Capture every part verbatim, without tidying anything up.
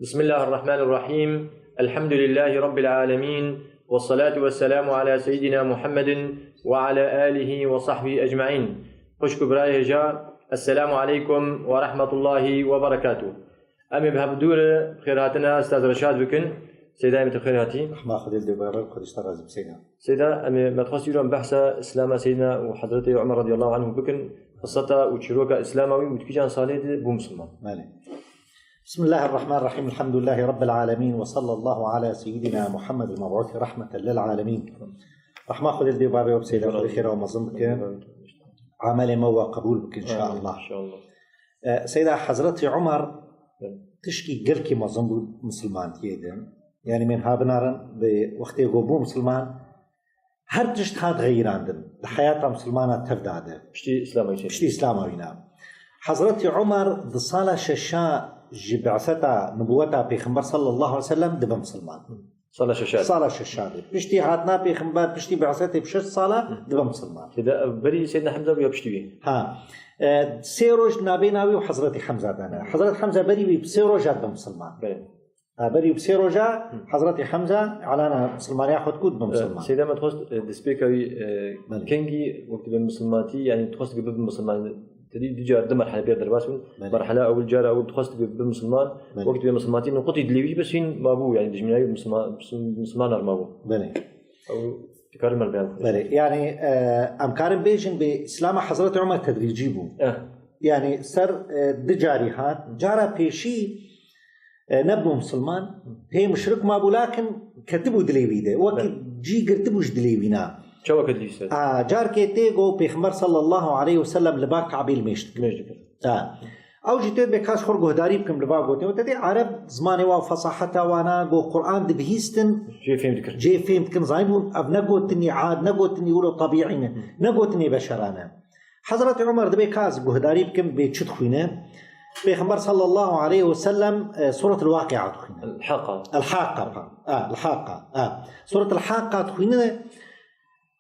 بسم الله الرحمن الرحيم. الحمد لله رب العالمين. والصلاة والسلام على سيدنا محمد وعلى آله وصحبه أجمعين. Xwişk û birayê hêja, Esselamu aleykum ve rahmetullahi ve berekatuh. Em ê bi hevdû re xêrhatina Ustaz Reşad bikin. Seyda, em ê tu xêr hatî. Rehma Xwedê li dê bû, Xwedê ji te razî be Seyda. Seyda, em ê, me dixwest îro em behsa Îslama Seydina û Hezretê Umer radiyallahu anhu bikin. Qiseta û çîroka Îslama wî û di kîjan salê de bû misilman. Belê. بسم الله الرحمن الرحيم. الحمد لله رب العالمين، وصلى الله على سيدنا محمد المبعوث رحمة للعالمين. Rehma Xwedê li dê bû, babê we bi Seyda, Xwedê xêra we mezin bike. Amelê me we qebûl bike, inşallah. Amin, inşallah. E, Seyda, Hezretî Umer Evet. tişkî gelkî mezin bû misilmantiyê de. Yani, em ê niha binarin, bi wextê ku bû misilman, her tişt hat xeyirandin. Di heyata misilmana tev de de. Piştî Îslama wî. Piştî Îslama wî ne. Hezretî Umer di sala şeşa ji bi'seta, nubûweta Pêxember sallallahu aleyhi ve sellem dibe misilman. Sala şeşa. Sala şeşa de. Piştî hatina Pêxember, piştî bi'setê bi şeş sala Hı. dibe misilman. Seyda, ev berî Seydina Hemza bû ya piştî wî? Ha. E, sê roj nabêna wî û Hezretî Hemza de ne. Hezret Hemza berî wî bi sê roja dibe misilman. Belê. Ha, berî bi sê roja Hı. Hezretî Hemza elana misilmaniya xwe dikut bi E, misilman. Seyda, me dixwest, e, destpêka wî, e, Belê. kengî wekî be misilmatî, yani dixwest ki bibe misilman. Tedî du car, du merhele pê derbas bûn. Belê. Merhela ewil, cara ewil dixwest ki bibe misilman. Belê. Wekî be misilmatî nuqutî dilê wî bes hîn mabû, yani dijminayî misilman, misilman mabû. Belê. Ew dikarin me beyan. Belê. Yani, e, em karin bêjin bi Îslama Hezretî Umer tedrîcî bû. Eh. Yani ser, e, du carî hat. Cara pêşî e, nebû misilman, pê muşrik mabû, lakin ketibû dilê wî de. Wekî Belê. cî girtibû ji dilê wî na. Çawa ketibû ser? A, carkê tê got Pêxember sallallahu aleyhi ve sellem li ba Kabê li mêj dikir. Mêj dikir. Ha. Ew jî tê dibê ka ji xwe guhdarî bikim li ba gotinê. Te dê Ereb zimanê wa û fesaheta wana got Quran dibihîstin. Jê fêm dikir. Cê fêm dikin. Zanîbûn ev ne gotinî ad, ne gotinî wilo tebîî ne. Ne gotinê beşerane. Hezretî Umer dibê ka ez guhdarî bikim bê çi dixwîne. Pêxember sallallahu aleyhi ve sellem, e, Suret el-Waqi'a dixwîne. El-Haqqa. El-Haqqa, pa. A, El-Haqqa. A. Suret El-Haqqa dixwîne,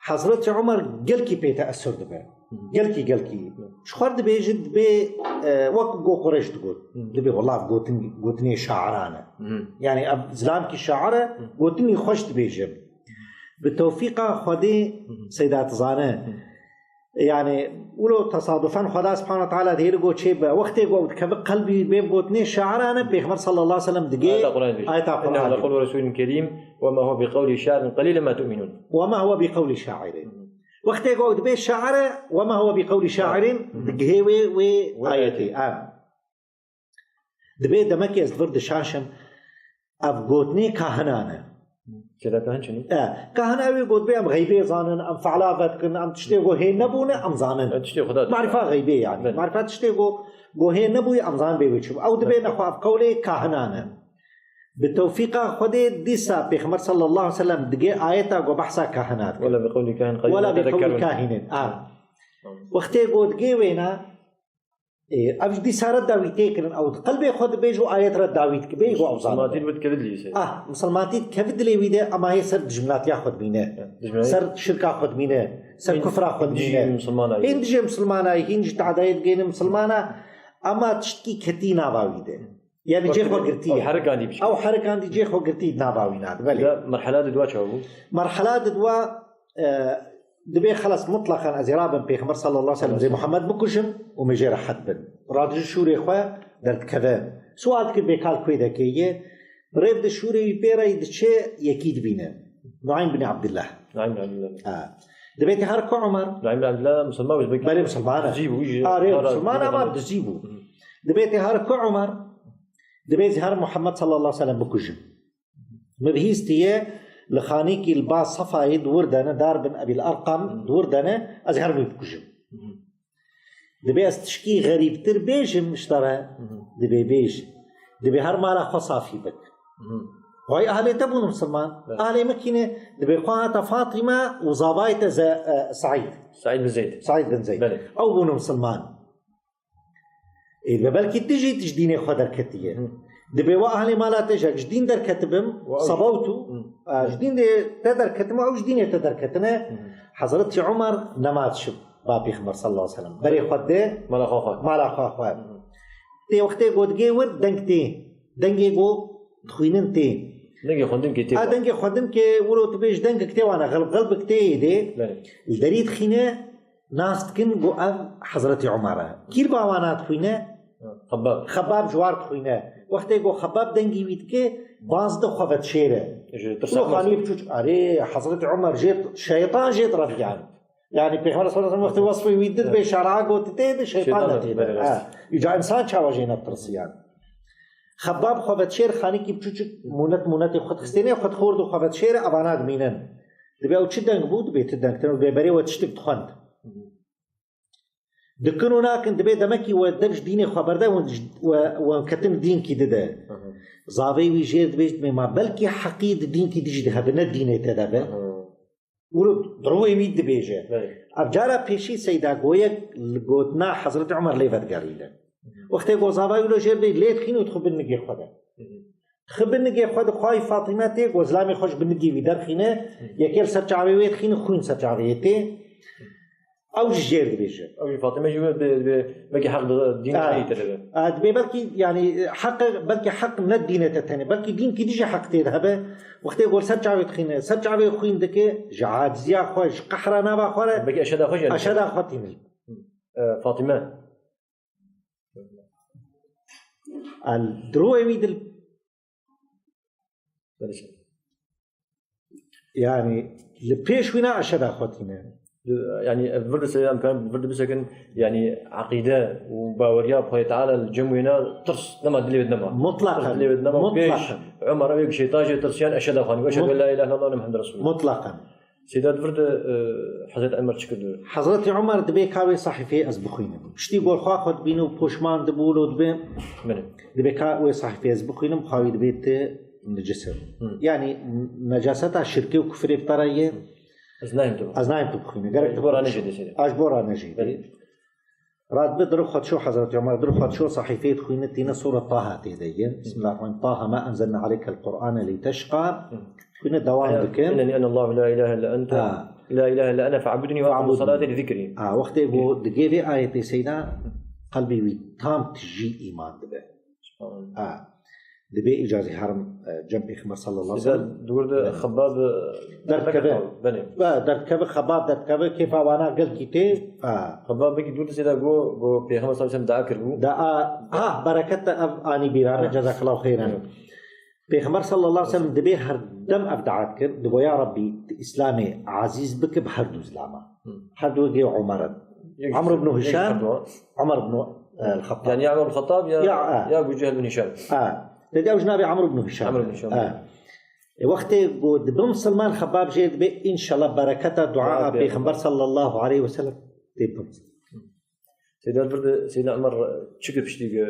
Hezretî Umer gelkî pê teessur dibe. Gelkî, gelkî. Ji xwe dibêje, dibê, e, wek go Qureyş digot. Dibê, "Wela ev gotin-, gotinê şairane." Yani ev zilamkî şair e, gotinî xweş dibêje. Bi tewfîqa Xwedê Seyda dizane. Yani, wilo tesadufen Xweda Subhanahu ve Teala dihêri got çê be. Wextê ku ew dikeve qelbî bê gotinê şairane, Pêxember sallallahu aleyhi ve sellem digê Ayeta Quran dibêje. Ayeta Quran إنه dibêje. لقول رسول كريم وما هو بقول شاعر قليلا ما تؤمنون. وما هو بقول شاعر. Wextê ku ew dibê şair e, وما هو بقول شاعر, Hı. digihê wê, wê Wê ayetê. ayetê. Ha. Dibê demekê ez li vir dişaşim, ev gotinê kahinan e. Seyda, kahin çi ne? E, kahin ew ê got bê em xeybê zanin, em fe'la vedikin, em tiştê ku hê nebûne, em zanin. E, tiştê Xweda dişa. Marifa xeybê yani. Belê. Marifa tiştê ku, ku hê nebûye, em zanin bê wê çi bû. Ew dibê Belê. nexwe ev qewlê kahinan e. Bi tewfîqa Xwedê dîsa Pêxember sallallahu aleyhi ve sellem digê ayeta ku behsa kahina dike. ولا بقول كاهن قليلا ما تذكرون. ولا بقول كاهن. A. Tamam. Wextê ku digê wêna, Ê, ev ji dîsa re dawî tê kirin, ew di qelbê xwe dibêje û ayet re dawî dike, bê ku ew Misilmantî zanin. Li wî dikeve dilê wî. Ah, misilmantî dikeve dilê wî de, ema hê ser dijminatiya xwe dimîne. Ya, dijminatî. Ser şirka xwe dimîne, ser Hîn kufra xwe dijî dimîne. Misilmanayî. Hîn dijî misilmanayî, hîn ji tadayê digêne misilmana, ema tiştkî ketî nava wî de. Yani cê xwe girtî. Ew herikandî bişkî. Ew herikandî cê xwe girtî nava wî nade, belê. Ya, merhela di dua çawa bû? Merhela di dua, e, Dibê xelas mutlaqan ez ê rabim Pêxember sallallahu aleyhi ve sellem zê Muhammed bikujim û min jê rehet bin. Radijî şûrê xwe derdikeve. Sual dikir bê kal kuê dekê yê. Rêv di şûrê wî pê re diçe yekî dibîne. Nuaym bin Abdullah. Nuaym bin Abdullah. Ha. Dibê te her ku Umar. Nuaym bin Abdullah musulman bû, belkî Belê musulman e. Dizî bû, jî Arê, ara musulman ama dizî bû. Hı. Dibê te her ku Umar. Dibê zî her Muhammed sallallahu aleyhi ve sellem bikujim. Min bihîstiye li xanîkî li ba Sefayê di wir de ne, Dar bin Ebîl Erqam di wir de ne, ez her wî bikujim. Dibê ez tişkî xerîbtir bêjim ji te re, dibê bêj. Dibê her mala xwe safî bik. Xwey ahlê te bûn misilman. Evet. Ahlê min kî ne? Dibê xwe hate Fatîme û zavayê te Ze-, e, Seîd. Seîd bin Zeyd. Seîd bin Zeyd. Belê. Ew bûn misilman. Ê, ve belkî tu jî tu ji dînê xwe derketiye. Hı. Dibê we ahlê mala te ji ji dîn derketibim, Wa ew ji sebewtu, Hı. a, ji dînê te derketime, ew ji dînê te derketine. Hı. Hezretî Umar nema dişib ba Pêxember sallallahu aleyhi ve sellem. Berê xwe de Mala xwe xwe. mala xwe xwe. Hı. Tê wextê godigê wir deng tê. Dengê ku dixwînin tê. Dengê xwendin kê tê A wan. Dengê xwendin kê wilo tu bêj dengek tê wana, xelb xelbek tê yê dê. Belê. Li derî dixîne nas dikin ku ev Hezretî Umar e. Kîr ba wana dixwîne? Xebab. Xebab ji war dixwîne. Wextê ku Xebab dengî wî dike, baz de xwe vedişêre. Ji tirsa Wilo Umar. Xanî biçûk, arê, Hezretî Umar jê, şeytan jê direviyane. Yani Peyxamber sallallahu aleyhi ve sellem wextê wesfê wî did bê şara got tê de şeytan Şeytan de da tê de. Belê, Ha, rast. Îca insan çawa jê netirsiyan. Xebab xwe vedişêr xanîkî biçûçik mûnet mûnetê xwe dixistêne, xwe dixwir û xwe vedişêre evana dimînin. Dibê ew çi deng bû, dibê ti deng tine, dibê berê we tiştik dixwend. Dikin û nakin, dibê demekî we dev ji dînê xwe berde, we, we, we ketin dînkî dide. Zavê wî jêr dibêj, dibê ma belkî heqî di dînkî dijî de hebe, ne dînê te de be. Wilo dirûyê wî dibêje. Belê. Ev cara pêşî Seyda Goyek li gotina Hezretî Umar lê vedigerîne. Wextê ku zava wilo jêr bê lê dixîn û dixwe bin nigê xwe de. Dixwe bin nigê xwe de xwayî Fatîme tê ku zilamê xwe ji bin nigê wî derxîne, yekê li ser çavê wê dixîne xwîn ser çavê yê tê. Ew jî jêr dibêje. Ew jî Fatîme jî wê bê, bê, belkî heq bi dîn Ha. Te dibe. Ha, dibê belkî, yani, heq, belkî heq ne dînê te tenê, belkî dînkî dijî heq tê de hebe. Wextê gor ser çavê dixîne, ser çavê xwîn dike, ji aciziya xwe, ji qehra nava xwe re, Belkî eşeda xwe jî eşeda xwe tîne. E, Fatîme. Al, dirûyê wî dil. Belê. Yani, li pêş wîna eşeda xwe tîne. Yani, ev vir de se-, em karin vir de bisekin, yani, eqîde û baweriya bi Xwedê Teala li cem wêna tirs nema dilê wê nema. Mutlaqen. Tirs dilê wê nema. Mutlaqen. Pêş Umar ew yek şeytan jê tirsiyan eşeda xwe anî. Eşhedü Mut-, en la ilahe illallah ve Muhammed Resulullah. Mutlaqen. Seyda di vir de, e, Hezret Umar çi kirdi? Hezretî Umar dibê ka wê sahîfeyê ez bixwînim. Piştî gor xwe xwe dibîne û poşman dibû û dibê Belê. Dibê ka wê sahîfê ez bixwînim, xawî dibê ti nicis e. Hı. Yani necaseta şirkê û kufrê bi te re ye. Ez nayêm tu bixwîne. Ez nayêm tu bixwîne. Gerek Ez tu bo ra bixwîne. Nejê dê seyde. Ez bo ra nejê dê. Belê. Radbe dir xwe ço Hezretî Umar, dir xwe ço sahîfê dixwîne tîne sure Taha tê de ye. Bismillahirrahmanirrahim. Taha ma enzelna aleykel Qur'ane lî teşqa. Hı. Dixwîne dewam Aya, dike. Inneni ene Allahu la ilahe illa ente. Ha. La ilahe illa ene fe'budni ve Fe'budni. Salate li zikri. Ha, wextê ku digê vê ayetê seyda qelbê wî tam tijî îman dibe. Subhanallah. Ha. Dibê îcazî herim, e, cem Pêxember sallallahu aleyhi ve Seyda sellem. Di wir de Belê. Xebab, e, Derdikeve. Belê. Ve derdikeve, Xebab derdikeve, kêfa wana gelkî tê. Ha. Xebab belkî di wir de seyda go, go Pêxember sallallahu aleyhi ve sellem dua kiribû. Da a, ha, bereket de ev anî bîrane, Ha. Cezakallahu xeyran. Evet. Pêxember sallallahu aleyhi ve sellem dibê her dem ev dua dikir, digo, "Ya Rabbî, tu Îslamê ezîz bike bi her du zilama." Hı. Her du wekî Umar in. Yek Amr ibn yek Hişam, Xettab. Umar ibn, e, el-Xettab. Yani ya Umar Xettab ya, Ya, e. ya Ebu Cehil bin Hişam. E. Dedi ew ji navê Amr ibn Hişam. Amr ibn Hişam. E. E, wextê ku dibe misilman Xebab jê dibê, "Înşallah bereketa dua Dua a Pêxember. Pêxember sallallahu aleyhi ve sellem tê bibe." Seyda di vir de Seydina Umar çi kir piştî ku,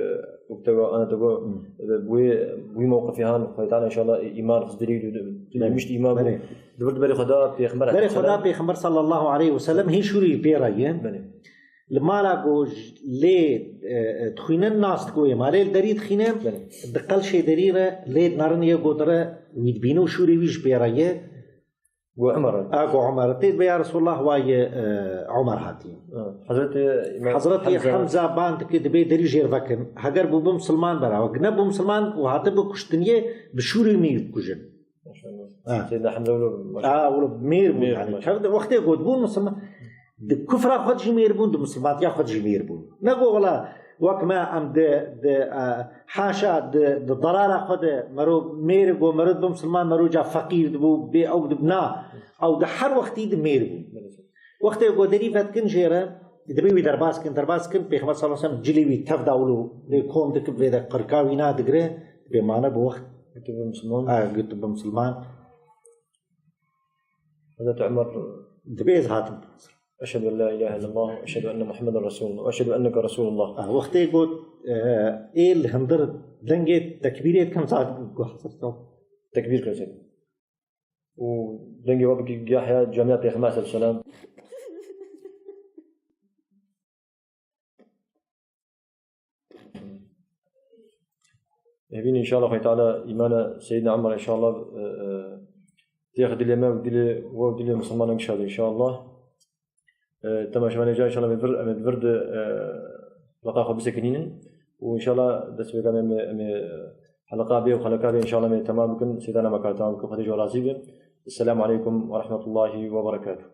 ku te got, ana te got, Hmm. e, bi wê, bi wî mewqifê han, Xwedê Teala înşallah îman xist dilê wî, Belê. Mişt îman bû. Belê. Di vir de berê xwe da Pêxember Berê xwe da Pêxember sallallahu aleyhi ve sellem hîn şûrî pê re ye. Belê. Li mala ku j-, lê, e, e, dixwînin nas digoyê malê li derî dixîne, Belê. Di qelşê derî re lê dinerin yê ku dire wî dibîne û şûrê wî ji pê re ye. Got Umar. A, got Umar. Tê dibe, "Ya Resulullah, wa ye, e, Umar hatî." Ha, Hazreti Hazreti Hemza. Hemza ban dike, dibê derî jêr vekin. Heger bû bi misilman berawe. Nebû misilman û hatibe kuştiniyê, bi şûrê wî bikujin. Maşallah. Ha. Seydina Hemza wilo, maşallah. A, wilo mêr bû Mêr, yani. Maşallah. Çav de wextê got bûn misilman. Di kufra xwe jî mêr bûn, di misilmatiya xwe jî mêr bûn. Nego wela wek me em di, di, e, haşa di, di delala xwe de mero mêr go mero dibe misilman, mero ca feqîr dibû, bê ew dib-, na, ew di her wextî di mêr bû. Wextê go derî vedikin jê re, dibê wî derbas kin, derbas kin, Pêxember sallallahu aleyhi ve sellem cilê wî tev da wilo lê kom dikib vê de qirka wî nadigire, bê mane bi wext. Gotibe misilman. Ha, gotibe misilman. Hazreti Umar. Dibê ez hatim. Eşhedü en la ilahe illallah, eşhedü enne Muhammeden Resulullah, eşhedü enneke Resulullah. Ah, wextê got, e, ê li hundir dengê tekbîrê dikim, zat got, Hazreti Umar. Tekbîr kirin. Û dengê we bikî Yahya camiya Pêxember aleyhisselam. Hevîn înşallah Xwedê Teala îmana Seyyidina Umar înşallah, e, e, têx dilê me û dilê we û dilê misilmanan gişa be înşallah. E, temaşevanê ca înşallah em ê vir, em ê vir de, e, leqa xwe bisekinînin û înşallah destpêka me em ê, em ê, e, Heleqa bê û xeleka bê înşallah me temam bikin. Sêdana me kar temam bikin. Xwedê ji we razî be. Esselamu aleykum ve rahmetullahi ve berekatuhu.